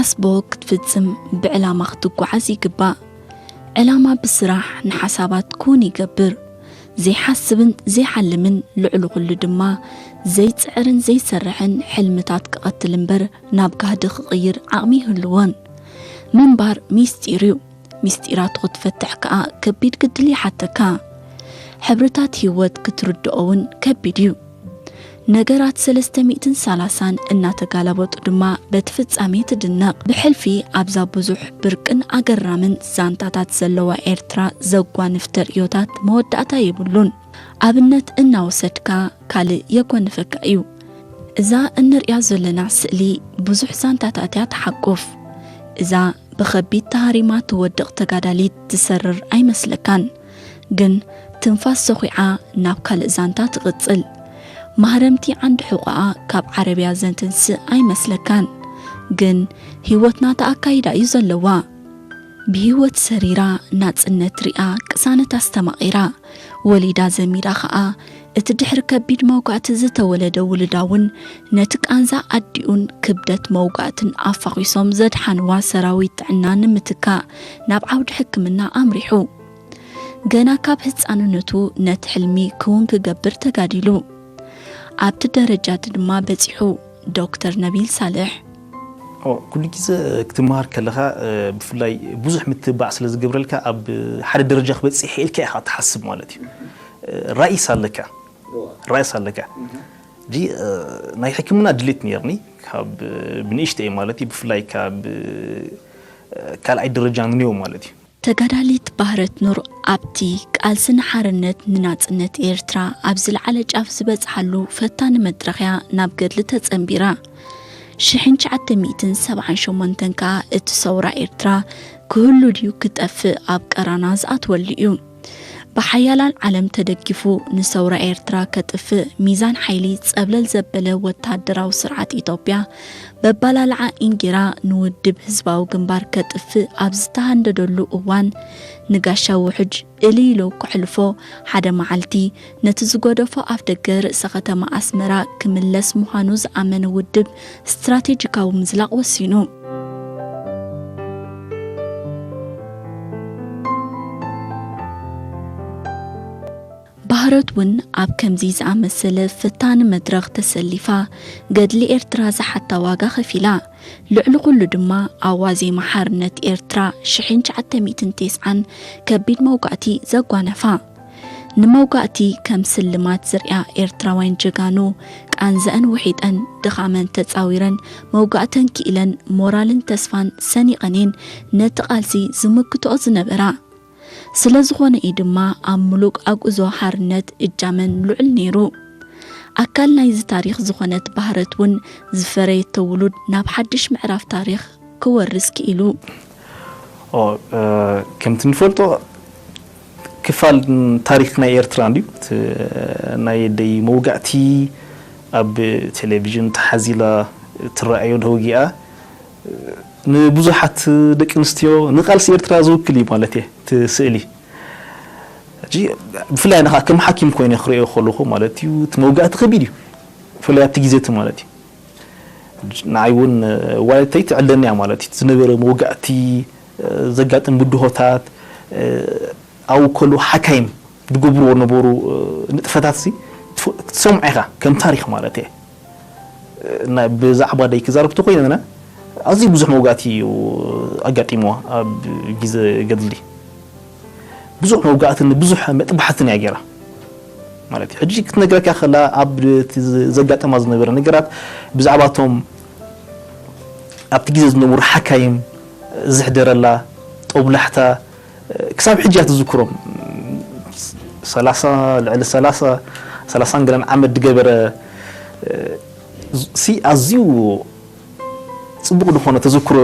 ኣስቦ ክትፍጽም ብዕላማ ክትጓዓዝ ይግባእ። ዕላማ ብስራሕ ንሓሳባት ክውን ይገብር። ዘይሓስብን ዘይሓልምን፣ ልዕሊ ኩሉ ድማ ዘይጽዕርን ዘይሰርሕን፣ ሕልምታት ክቐትል እምበር ናብ ጋህዲ ክቕይር ዓቕሚ ይህልዎን። ምንባር ሚስጢር እዩ። ሚስጢራቱ ክትፈትሕ ከኣ ከቢድ ግድል ይሓተካ። ሕብርታት ህይወት ክትርድኦ እውን ከቢድ እዩ። ነገራት ሰለስተ ሚእትን ሰላሳን እናተጋላበጡ ድማ በቲ ፍጻሜ ትድነቕ። ብሕልፊ ኣብዛ ብዙሕ ብርቅን ኣገራምን ዛንታታት ዘለዋ ኤርትራ ዘጓንፍ ተርእዮታት መወዳእታ የብሉን። ኣብነት እናወሰድካ ካልእ የጓንፈካ እዩ። እዛ እንርእያ ዘለና ስእሊ ብዙሕ ዛንታታት እያ ትሓቁፍ። እዛ ብኸቢድ ተሃሪማ ትወድቕ ተጋዳሊት ትሰርር ኣይመስለካን። ግን ትንፋስ ሰኹዓ ናብ ካልእ ዛንታ ትቕጽል። ማህረምቲ ዓንዲ ሕቖኣ ካብ ዓረብያ ዘትንስእ ኣይመስለካን። ግን ህይወት ናታ ኣካይዳ እዩ ዘለዋ። ብህይወት ሰሪራ፣ ናጽነት ሪኣ፣ ቅሳነት ኣስተማቒራ፣ ወሊዳ ዘሚራ ኸኣ፣ እቲ ድሕሪ ከቢድ መውጋእቲ ዝተወለደ ውሉዳ እውን ነቲ ቃንዛ ኣዲኡን ክብደት መውጋእትን ኣፋኺሶም ዘድሓንዋ ሰራዊት ጥዕና ንምትካእ ናብ ዓውዲ ሕክምና ኣምሪሑ። ገና ካብ ህጻንነቱ ነቲ ሕልሚ ክውን ክገብር ተጋዲሉ። ኣብቲ ደረጃ እቲ ድማ በጺሑ። ዶክተር ነቢል ሳልሕ። ኦ፣ ኩሉ ግዜ ክትመሃር ከለኻ፣ እ፣ ብፍላይ ብዙሕ ምትብባዕ ስለ ዝገብረልካ፣ ኣብ ሓደ ደረጃ ክበጽሕ ኢልካ ኢኻ ትሓስብ ማለት እዩ። እ፣ ራእይስ ኣለካ። ራእይስ ኣለካ። እጂ፣ እ፣ ናይ ሕክምና ድሌት ነይርኒ፣ ካብ፣ እ፣ ብንእሽተይ ማለት እዩ፣ ብፍላይ ካብ፣ እ፣ ካልኣይ ደረጃ ንኔው ማለት እዩ። ተጋዳሊት ባህረት ኑር ኣብቲ ቃልሲ ንሓርነት ንናጽነት ኤርትራ ኣብ ዝለዓለ ጫፍ ዝበጽሓሉ ፈታኒ መድረኽያ ናብ ገድሊ ተጸንቢራ። ሽሕን ትሽዓተ ሚእትን ሰብዓን ሸሞንተን ከኣ እቲ ሰውራ ኤርትራ ክህሉ ድዩ ክጠፍእ ኣብ ቀራና ዝኣትወሉ እዩ። ብሓያላን ዓለም ተደጊፉ ንሰውራ ኤርትራ ከጥፍእ ሚዛን ሓይሊ ጸብለል ዘበለ ወተሃደራዊ ስርዓት ኢትዮጵያ በባላልዓ ኢንጌራ ንውድብ ህዝባዊ ግንባር ከጥፍእ ኣብ ዝተሃንደደሉ እዋን፣ ንጋሻ ውሕጅ እልይ ኢሉ ከሕልፎ፣ ሓደ መዓልቲ ነቲ ዝገደፎ ኣፍደገ ርእሰ ከተማ ኣስመራ ክምለስ ምዃኑ ዝኣመነ ውድብ ስትራቴጂካዊ ምዝላቕ ወሲኑ። ባህረት እውን ኣብ ከምዚ ዝኣመሰለ ፈታኒ መድረኽ ተሰሊፋ፣ ገድሊ ኤርትራ ዝሓታ ዋጋ ከፊላ። ልዕሊ ኩሉ ድማ፣ ኣብ ዋዜማ ሓርነት ኤርትራ ሽሕን ትሽዓተ ሚእትን ተስዓን ከቢድ መውጋእቲ ዘጓነፋ። ንመውጋእቲ ከም ስልማት ዝርእያ ኤርትራውያን ጀጋኑ፣ ቃንዘአን ውሒጠን፣ ድኻመን ተጻዊረን፣ መውጋእተን ክኢለን፣ ሞራልን ተስፋን ሰኒቐን እየን ነቲ ቃልሲ ዝምክትኦ ዝነበራ። ስለ ዝኾነ እዩ ድማ ኣብ ምሉእ ኣጉዞ ሓርነት እጃመን ልዑል ነይሩ። ኣካል ናይዚ ታሪኽ ዝኾነት ባህረት እውን ዝፈረየቶ ውሉድ ናብ ሓድሽ ምዕራፍ ታሪኽ ክወርስ ክኢሉ። ኦ፣ እ፣ ከምቲ ንፈልጦ ክፋል ታሪኽ ናይ ኤርትራ እንድዩ። እቲ ናይ ደይ መውጋእቲ ኣብ ቴሌቪዥን ተሓዚላ ትረኣዮ ተወጊኣ ንብዙሓት ደቂ ኣንስትዮ ንቃልሲ ኤርትራ ዝውክል እዩ ማለት እየ እቲ ስእሊ። ሕጂ ብፍላይ ንኻ ከም ሓኪም ኮይነ ክርእዮ ከለኹ ማለት እዩ፣ እቲ መውጋእቲ ከቢድ እዩ። ብፍላይ ኣብቲ ግዜ እቲ ማለት እዩ። ንዓይ እውን ዋለተይ ትዕለኒ እያ ማለት እዩ። እቲ ዝነበረ መውጋእቲ፣ ዘጋጥም ብድሆታት፣ ኣብኡ ከለዉ ሓካይም ዝገብርዎ ዝነበሩ ንጥፈታት ሲ ክትፍ-፣ ክትሰምዖ ኢኻ ከም ታሪኽ ማለት እየ። እና ብዛዕባ ደይ ክዛረብ ተኮይነ፣ ኣዝዩ ብዙሕ መውጋእቲ እዩ ኣጋጢምዋ ኣብ ግዜ ገድሊ። ብዙሕ መውጋእትን ብዙሕ መጥባሕትን እያ ገይራ ማለት እዩ። ሕጂ ክትነግረካ ከላ ኣብ እቲ ዘጋጠማ ዝነበረ ነገራት ብዛዕባ እቶም ኣብቲ ግዜ ዝነበሩ ሓካይም ዝሕደረላ ጦብላሕታ ክሳብ ሕጂ እያ ትዝክሮም። ሰላሳ፣ ልዕሊ ሰላሳ፣ ሰላሳን ገለን ዓመት ዝገበረ ሲ ኣዝዩ ጽቡቕ ዝኾነ ተዘክሮ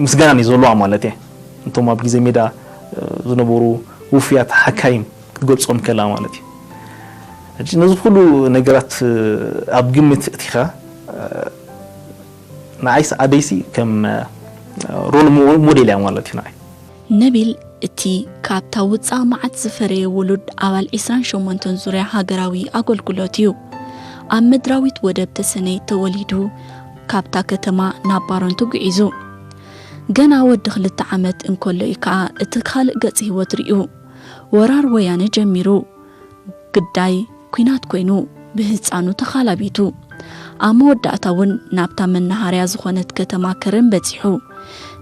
ምስጋናን እዩ ዘለዋ ማለት እየ። እንቶም ኣብ ግዜ ሜዳ ዝነበሩ ውፉያት ሓካይም ክትገልጾም ከላ ማለት እዩ። ሕጂ ነዚ ኩሉ ነገራት ኣብ ግምት እቲኻ ንዓይስ ኣደይሲ ከም ሮል ሞ-፣ ሞዴል እያ ማለት እዩ ንዓይ። ነቢል እቲ ካብታ ውጻእ መዓት ዝፈረየ ውሉድ ኣባል ዒስራን ሸሞንተን ዙርያ ሃገራዊ ኣገልግሎት እዩ። ኣብ ምድራዊት ወደብ ተሰነይ ተወሊዱ፣ ካብታ ከተማ ናብ ባረንቱ ጉዒዙ። ገና ወዲ ክልተ ዓመት እንከሎ እዩ ከኣ እቲ ካልእ ገጽ ህይወት ርእዩ። ወራር ወያነ ጀሚሩ። ግዳይ ኲናት ኮይኑ ብህጻኑ ተኻላቢቱ። ኣብ መወዳእታ እውን ናብታ መናሃርያ ዝኾነት ከተማ ከረን በጺሑ።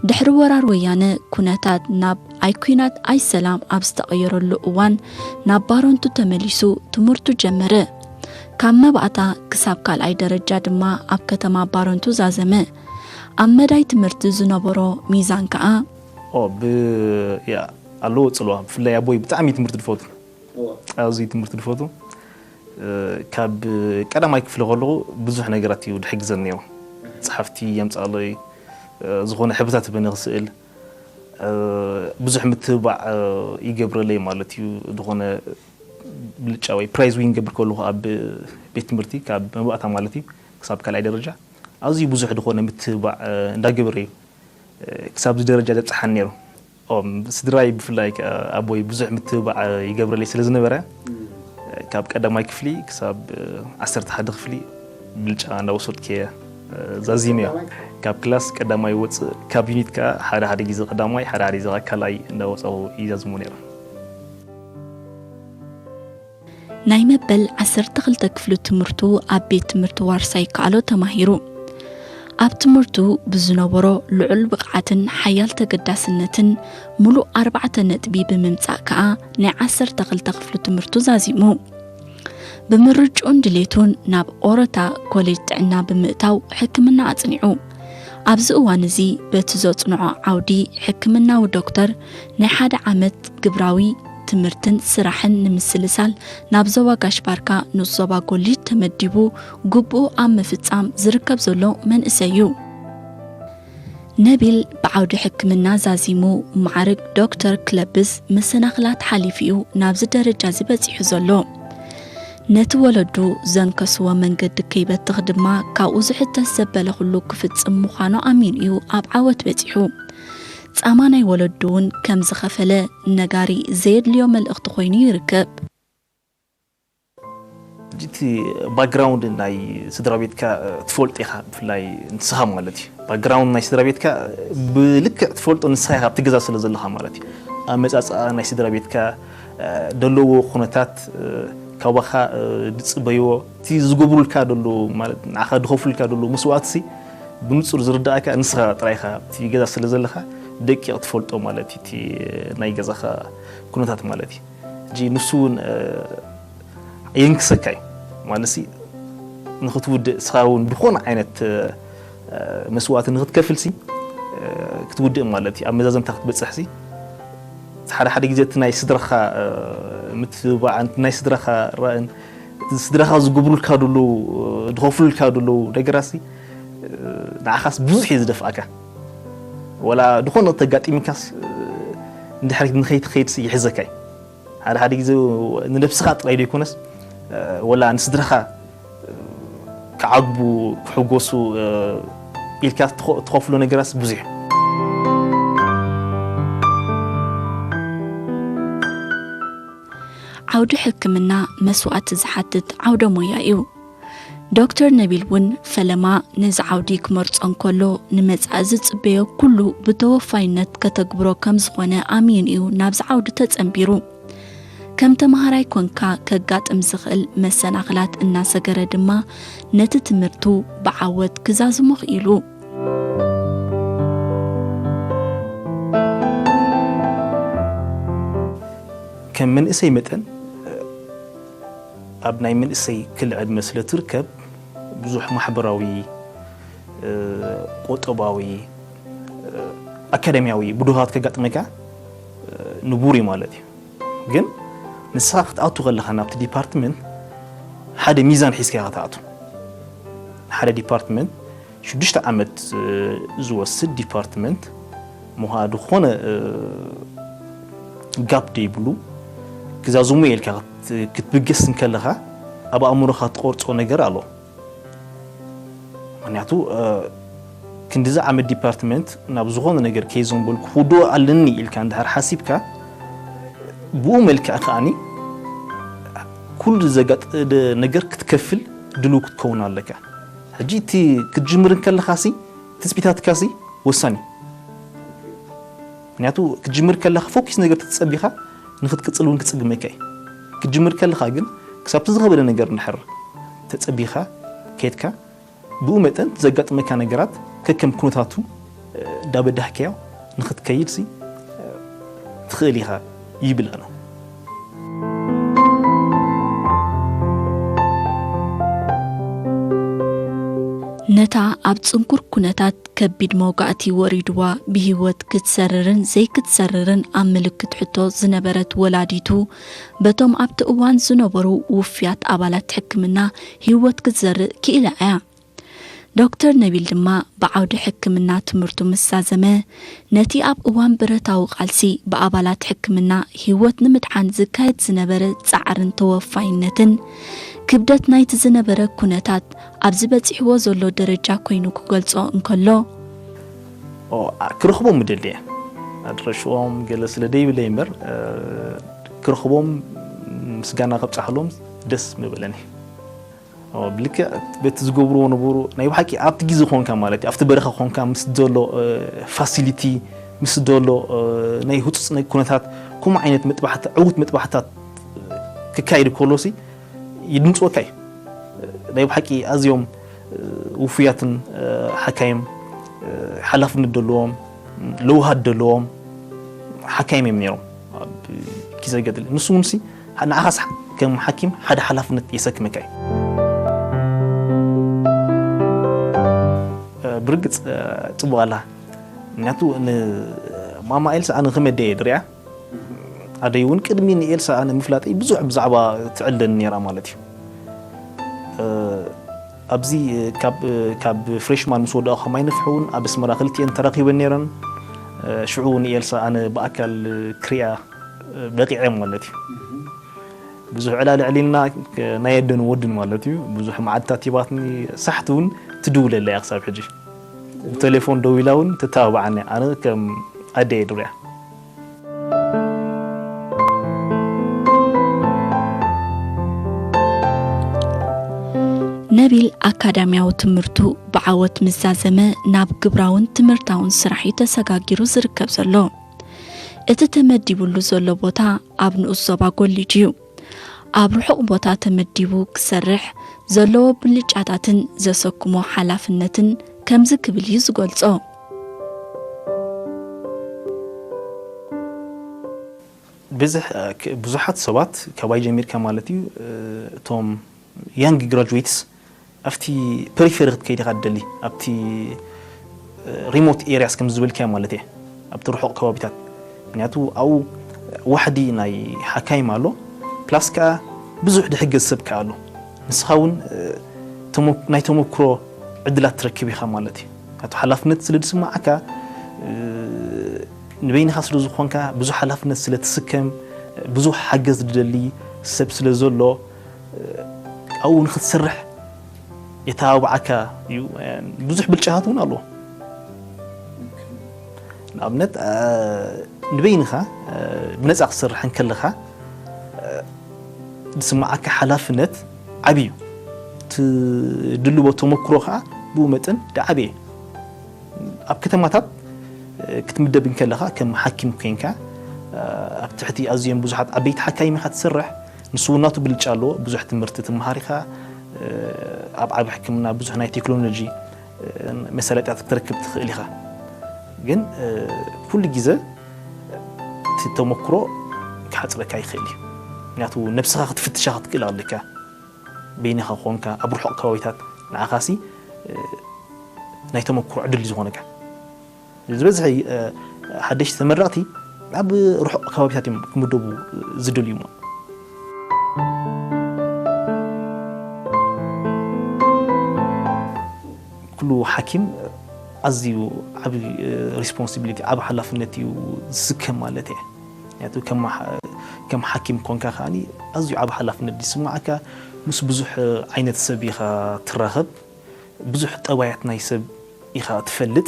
ድሕሪ ወራር ወያነ ኩነታት ናብ ኣይ ኲናት ኣይ ሰላም ኣብ ዝተቐየረሉ እዋን ናብ ባረንቱ ተመሊሱ ትምህርቱ ጀመረ። ካብ መባእታ ክሳብ ካልኣይ ደረጃ ድማ ኣብ ከተማ ባረንቱ ዛዘመ። ኣብ መዳይ ትምህርቲ ዝነበሮ ሚዛን ከኣ ኦ ብ ያ ኣለዎ ጽልዋ። ብፍላይ ኣቦይ ብጣዕሚ ትምህርቲ ድፈቱ። ኣዝዩ ትምህርቲ ድፈቱ። ካብ ቀዳማይ ክፍሊ ከለኹ ብዙሕ ነገራት እዩ ድሕግዘኒ ነይሩ። ጸሓፍቲ የምጻለይ፣ ዝኾነ ሕብርታት በኒ ክስእል፣ ብዙሕ ምትብባዕ ይገብረለይ ማለት እዩ። ዝኾነ ብልጫ ወይ ፕራይዝ ዊን ገብር ከለኹ ኣብ ቤት ትምህርቲ ካብ መባእታ ማለት እዩ ክሳብ ካልኣይ ደረጃ ኣዝዩ ብዙሕ ዝኾነ ምትብባዕ እንዳገበረ እዩ ክሳብ እዚ ደረጃ ዘብጽሓኒ ነይሩ። ኦም ስድራይ ብፍላይ ከኣ ኣቦይ ብዙሕ ምትብባዕ ይገብረለይ ስለ ዝነበረ ካብ ቀዳማይ ክፍሊ ክሳብ ዓሰርተ ሓደ ክፍሊ ብልጫ እንዳወሰድኩ እየ ዛዚመዮ። ካብ ክላስ ቀዳማይ ወፅእ ካብ ዩኒት ከኣ ሓደ ሓደ ግዜ ቀዳማይ ሓደ ሓደ ግዜ ከኣ ካልኣይ እንዳወፃኹ ይዛዝሞ ነይረ። ናይ መበል ዓሰርተ ክልተ ክፍሊ ትምህርቱ ኣብ ቤት ትምህርቲ ዋርሳይ ከኣሎ ተማሂሩ። ኣብ ትምህርቱ ብዝነበሮ ልዑል ብቕዓትን ሓያል ተገዳስነትን ምሉእ ኣርባዕተ ነጥቢ ብምምጻእ ከኣ ናይ ዓሰርተ ክልተ ክፍሊ ትምህርቱ ዛዚሙ። ብምርጭኡን ድሌቱን ናብ ኦሮታ ኮሌጅ ጥዕና ብምእታው ሕክምና ኣጽኒዑ። ኣብዚ እዋን እዚ በቲ ዘጽንዖ ዓውዲ ሕክምናዊ ዶክተር ናይ ሓደ ዓመት ግብራዊ ትምህርትን ስራሕን ንምስልሳል ናብ ዞባ ጋሽ ባርካ ንኡስ ዞባ ጎሊድ ተመዲቡ ግቡኡ ኣብ ምፍጻም ዝርከብ ዘሎ መንእሰይ እዩ። ነቢል ብዓውዲ ሕክምና ዛዚሙ ማዕርግ ዶክተር ክለብስ መሰናኽላት ሓሊፉ እዩ ናብዚ ደረጃ እዚ በጺሑ ዘሎ። ነቲ ወለዱ ዘንከስዎ መንገዲ ከይበትኽ ድማ ካብኡ ዝሕተት ዘበለ ኩሉ ክፍጽም ምዃኑ ኣሚኑ እዩ ኣብ ዓወት በጺሑ። ጻማ ናይ ወለዱ እውን ከም ዝኸፈለ ነጋሪ ዘየድልዮ መልእኽቲ ኮይኑ ይርከብ። እቲ ባክግራውንድ ናይ ስድራ ቤትካ ትፈልጦ ኢኻ፣ ብፍላይ ንስኻ ማለት እዩ። ባክግራውንድ ናይ ስድራ ቤትካ ብልክዕ ትፈልጦ ንስኻ ኢኻ ኣብቲ ገዛ ስለ ዘለኻ ማለት እዩ። ኣመጻጽኣ ናይ ስድራ ቤትካ ደለዎ ኩነታት ካባኻ ድጽበይዎ እቲ ዝገብሩልካ ደሎ ማለት ንዓኻ ድኸፍሉልካ ደሎ መስዋእትሲ ብንጹር ዝርዳእካ ንስኻ ጥራይ ኢኻ ኣብቲ ገዛ ስለ ዘለኻ ደቂቕ ትፈልጦ ማለት እዩ እቲ ናይ ገዛኻ ኩነታት ማለት እዩ። ሕጂ ንሱ እውን የንክሰካ እዩ ማለትሲ ንክትውድእ እስኻ እውን ብኾነ ዓይነት መስዋእቲ ንክትከፍልሲ ክትውድእ ማለት እዩ ኣብ መዛዘምታ ክትበፅሕሲ ሓደ ሓደ ግዜ እቲ ናይ ስድራኻ ምትብባዕን ናይ ስድራኻ ራእን ስድራኻ ዝገብሩልካ ደለዉ ድኸፍሉልካ ደለዉ ነገራሲ ንዓኻስ ብዙሕ እዩ ዝደፍኣካ ወላ ዝኾነ ተጋጢምካስ ንድሕሪት ንኸይትኸይድሲ ይሕዘካ እዩ ሓደ ሓደ ግዜ ንነብስኻ ጥራይ ዘይኮነስ ወላ ንስድራኻ ክዓግቡ ክሕጎሱ ኢልካ ትኸፍሎ ነገራስ ብዙሕ ዓውዲ ሕክምና መስዋእቲ ዝሓትት ዓውደ ሞያ እዩ። ዶክተር ነቢል እውን ፈለማ ነዚ ዓውዲ ክመርጾ እንከሎ ንመጻኢ ዝጽበዮ ኩሉ ብተወፋይነት ከተግብሮ ከም ዝኾነ ኣሚኑ እዩ ናብዚ ዓውዲ ተጸንቢሩ። ከም ተመሃራይ ኮንካ ከጋጥም ዝኽእል መሰናኽላት እናሰገረ ድማ ነቲ ትምህርቱ ብዓወት ክዛዝሞ ክኢሉ። ከም መንእሰይ መጠን ኣብ ናይ መንእሰይ ክሊ ዕድመ ስለ ትርከብ ብዙሕ ማሕበራዊ፣ ቁጠባዊ፣ ኣካዳሚያዊ ብድሆታት ከጋጥመካ ንቡር እዩ ማለት እዩ። ግን ንስኻ ክትኣቱ ከለኻ ናብቲ ዲፓርትመንት ሓደ ሚዛን ሒዝካ ኢኻ ትኣቱ። ሓደ ዲፓርትመንት ሽዱሽተ ዓመት ዝወስድ ዲፓርትመንት ምዃ ዝኾነ ጋፕ ደይብሉ ክዛዝሙ ኢልካ ክትብገስ እንከለኻ ኣብ ኣእምሮኻ ትቆርጾ ነገር ኣሎ። ምክንያቱ ክንዲዚ ዓመት ዲፓርትመንት ናብ ዝኾነ ነገር ከይዘንበልኩ ክውድኦ ኣለኒ ኢልካ እንድሕር ሓሲብካ ብኡ መልክዕ ከዓኒ ኩሉ ዘጋጥደ ነገር ክትከፍል ድልው ክትከውን ኣለካ። ሕጂ እቲ ክትጅምር እንከለኻሲ ትጽቢታትካሲ ወሳኒ እዩ። ምክንያቱ ክትጅምር ከለኻ ፎኪስ ነገር ተጸቢኻ ንክትቅጽል እውን ክጽግመካ እዩ። ክትጅምር ከለኻ ግን ክሳብቲ ዝኸበደ ነገር እንድሕር ተጸቢኻ ከድካ ብኡ መጠን ዘጋጥመካ ነገራት ከከም ኩነታቱ እንዳበዳህካዮ ንክትከይድ ሲ ትኽእል ኢኻ ይብል ኣነ። ነታ ኣብ ጽንኩር ኩነታት ከቢድ መውጋእቲ ወሪድዋ ብህይወት ክትሰርርን ዘይክትሰርርን ኣብ ምልክት ሕቶ ዝነበረት ወላዲቱ በቶም ኣብቲ እዋን ዝነበሩ ውፍያት ኣባላት ሕክምና ህይወት ክትዘርእ ክኢላ እያ። ዶክተር ነቢል ድማ ብዓውዲ ሕክምና ትምህርቱ ምስ ዛዘመ ነቲ ኣብ እዋን ብረታዊ ቃልሲ ብኣባላት ሕክምና ህይወት ንምድሓን ዝካየድ ዝነበረ ጻዕርን ተወፋይነትን ክብደት ናይቲ ዝነበረ ኩነታት ኣብዚ በጺሕዎ ዘሎ ደረጃ ኮይኑ ክገልጾ እንከሎ፣ ክረኽቦም ምደሊ እየ። ኣድረሽኦም ገለ ስለ ደይብለይ እምበር ክረኽቦም ምስጋና ከብጻሕሎም ደስ ምበለኒ። ብልክዕ በቲ ዝገብርዎ ነበሩ ናይ ብሓቂ ኣብቲ ግዜ ኮንካ ማለት እዩ ኣብቲ በረኻ ኮንካ ምስ ዘሎ ፋሲሊቲ ምስ ዘሎ ናይ ህፁፅ ናይ ኩነታት ከምኡ ዓይነት መጥባሕቲ ዕዉት መጥባሕታት ክካየድ ከሎ ሲ ይድምፅወካ እዩ። ናይ ብሓቂ ኣዝዮም ውፉያትን ሓካይም ሓላፍነት ዘለዎም ለውሃት ዘለዎም ሓካይም እዮም ነይሮም ኣብ ግዜ ገድሊ። ንሱ እውን ሲ ንዓኻስ ከም ሓኪም ሓደ ሓላፍነት የሰክመካ እዩ። ብርግፅ ፅቡቅ ኣላ ምክንያቱ ንማማ ኤልሳ ኣነ ከመይ ደየ ድሪያ ኣደይ እውን ቅድሚ ንኤልሳ ኣነ ምፍላጠይ ብዙሕ ብዛዕባ ትዕልለኒ ነይራ ማለት እዩ። ኣብዚ ካብ ካብ ፍሬሽማን ምስ ወደኣ ከማይ ንፍሑ እውን ኣብ ኣስመራ ክልቲኤን ተራኺበን ነይረን። ሽዑ ንኤልሳ ኣነ ብኣካል ክሪኣ በቂዐ ማለት እዩ። ብዙሕ ዕላል ዕሊልና ናይ ኣደን ወድን ማለት እዩ። ብዙሕ መዓድታት ሂባትኒ ሳሕቲ እውን ትድውለለይ እያ ክሳብ ሕጂ። ብቴሌፎን ደው ኢላ እውን ትተባብዓኒ እያ። ኣነ ከም ኣደየ ድርያ። ነቢል ኣካዳሚያዊ ትምህርቱ ብዓወት ምስ ዛዘመ ናብ ግብራውን ትምህርታውን ስራሕ እዩ ተሰጋጊሩ ዝርከብ ዘሎ። እቲ ተመዲቡሉ ዘሎ ቦታ ኣብ ንኡስ ዞባ ጎሊጅ እዩ። ኣብ ርሑቕ ቦታ ተመዲቡ ክሰርሕ ዘለዎ ብልጫታትን ዘሰክሞ ሓላፍነትን ከምዚ ክብል እዩ ዝገልጾ። ብዙሓት ሰባት ካባይ ጀሚርካ ማለት እዩ እቶም ያንግ ግራጁዌትስ ኣብቲ ፐሪፌሪ ክትከይድ ኢኻ ትደሊ ኣብቲ ሪሞት ኤርያስ ከም ዝበልካዮ ማለት እየ ኣብቲ ርሑቕ ከባቢታት ምክንያቱ ኣብኡ ዋሕዲ ናይ ሓካይም ኣሎ ፕላስ ከዓ ብዙሕ ድሕገዝ ሰብ ከዓ ኣሎ ንስኻ እውን ናይ ተመክሮ ዕድላት ትረክብ ኢኻ ማለት እዩ ኣቶ ሓላፍነት ስለ ዝስማዓካ ንበይንኻ ስለ ዝኾንካ ብዙሕ ሓላፍነት ስለ ትስከም ብዙሕ ሓገዝ ዝደሊ ሰብ ስለ ዘሎ ኣብኡ ንክትሰርሕ የተባብዓካ እዩ ብዙሕ ብልጫታት እውን ኣለዎ ንኣብነት ንበይንኻ ብነፃ ክትሰርሕ እንከለኻ ዝስማዓካ ሓላፍነት ዓብዩ ትድልቦ ተመክሮ ከዓ ብኡ መጠን ድዓበየ ኣብ ከተማታት ክትምደብ እንከለኻ ከም ሓኪም ኮይንካ ኣብ ትሕቲ ኣዝዮም ብዙሓት ዓበይቲ ሓካይም ኢኻ ትሰርሕ ንሱ እውን ናቱ ብልጫ ኣለዎ ብዙሕ ትምህርቲ ትመሃር ኢኻ ኣብ ዓብ ሕክምና ብዙሕ ናይ ቴክኖሎጂ መሳለጥያት ክትረክብ ትኽእል ኢኻ ግን ኩሉ ግዜ እቲ ተመክሮ ክሓፅረካ ይኽእል እዩ ምክንያቱ ነብስኻ ክትፍትሻ ክትክእል ኣለካ በይንኻ ኮንካ ኣብ ርሑቕ ከባቢታት ንዓኻሲ ናይ ተመክሮ ዕድል እዩ ዝኾነካ ዝበዝሐ ሓደሽቲ ተመረቕቲ ኣብ ርሑቕ ከባቢታት እዮም ክምደቡ ዝደልዩ እሞ ኩሉ ሓኪም ኣዝዩ ዓብ ሪስፖንሲቢሊቲ ዓብ ሓላፍነት እዩ ዝስከም ማለት እየ ምክንያቱ ከም ሓኪም ኮንካ ከዓኒ ኣዝዩ ዓብ ሓላፍነት ይስማዓካ ምስ ብዙሕ ዓይነት ሰብ ኢኻ ትራኸብ ብዙሕ ጠባያት ናይ ሰብ ኢኻ ትፈልጥ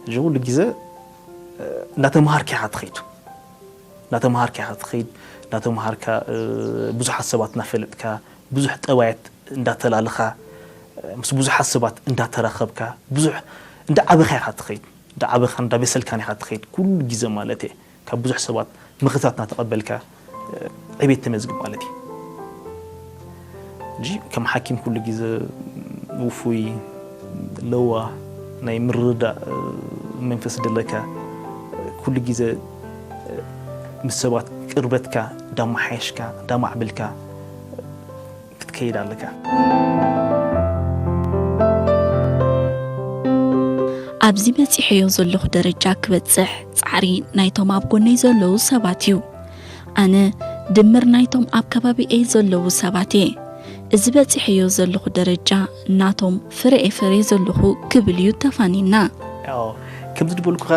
እዚ ኩሉ ግዜ እንዳተምሃርካ ኢኻ ትኸይድ እንዳተምሃርካ ኢኻ ትኸይድ እንዳተምሃርካ ብዙሓት ሰባት እናፈለጥካ ብዙሕ ጠባያት እንዳተላለኻ ምስ ብዙሓት ሰባት እንዳተራኸብካ ብዙሕ እንዳዓበኻ ኢኻ ትኸይድ፣ እንዳዓበኻ እንዳበሰልካን ኢኻ ትኸይድ። ኩሉ ግዜ ማለት እየ ካብ ብዙሕ ሰባት ምኽርታት እናተቐበልካ ዕቤት ተመዝግብ ማለት እዩ። ሕጂ ከም ሓኪም ኩሉ ግዜ ውፉይ፣ ለዋህ፣ ናይ ምርዳእ መንፈስ ደለካ፣ ኩሉ ግዜ ምስ ሰባት ቅርበትካ እንዳመሓየሽካ እንዳማዕብልካ ክትከይድ ኣለካ። ኣብዚ በጺሐዮ ዘለኹ ደረጃ ክበጽሕ ጻዕሪ ናይቶም ኣብ ጎነይ ዘለዉ ሰባት እዩ። ኣነ ድምር ናይቶም ኣብ ከባቢኤይ ዘለዉ ሰባት እየ። እዚ በጺሐዮ ዘለኹ ደረጃ ናቶም ፍረ እየ ፈርየ ዘለኹ ክብል እዩ ተፋኒና። ከምዚ ዝበልኩኻ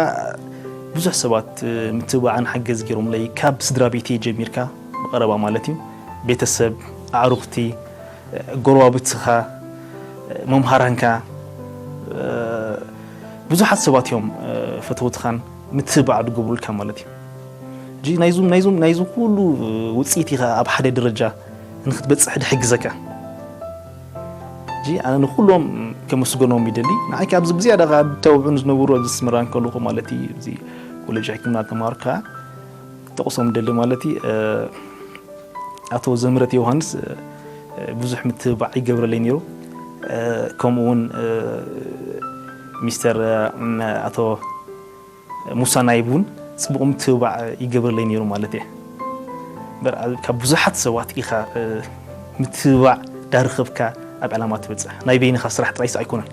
ብዙሕ ሰባት ምትብባዕን ሓገዝ ገይሮምለይ፣ ካብ ስድራ ቤተይ ጀሚርካ፣ ብቐረባ ማለት እዩ፣ ቤተሰብ፣ ኣዕሩኽቲ፣ ጎረባብትኻ፣ መምሃራንካ፣ ብዙሓት ሰባት እዮም ፈተውትኻን ምትብባዕ ዝገብሩልካ ማለት እዩ። ሕጂ ናይዙም ናይዙም ናይዙ ኩሉ ውፅኢት ኢኻ ኣብ ሓደ ደረጃ ንክትበፅሕ ድሕግዘካ። ሕጂ ኣነ ንኩሎም ከመስገኖም ይደሊ። ንዓይ ኣብዚ ብዝያዳ ካብ ተውዑን ዝነበሩ ኣብዚ ኣስመራ እንከለኹ ማለት እዩ፣ እዚ ኮሌጅ ሕክምና ተማሃርካ ክጠቕሶም ደሊ ማለት እዩ። ኣቶ ዘምረት ዮሃንስ ብዙሕ ምትብባዕ ይገብረለይ ነይሩ። ከምኡ እውን ሚስተር ኣቶ ሙሳ ናይብ እውን ፅቡቕ ምትብባዕ ይገብረለይ ነይሩ ማለት እየ። እምበር ካብ ብዙሓት ሰባት ኢኻ ምትብባዕ ዳርኸብካ ኣብ ዕላማ ትበፅሕ። ናይ በይንኻ ስራሕ ጥራይስ ኣይኮነን።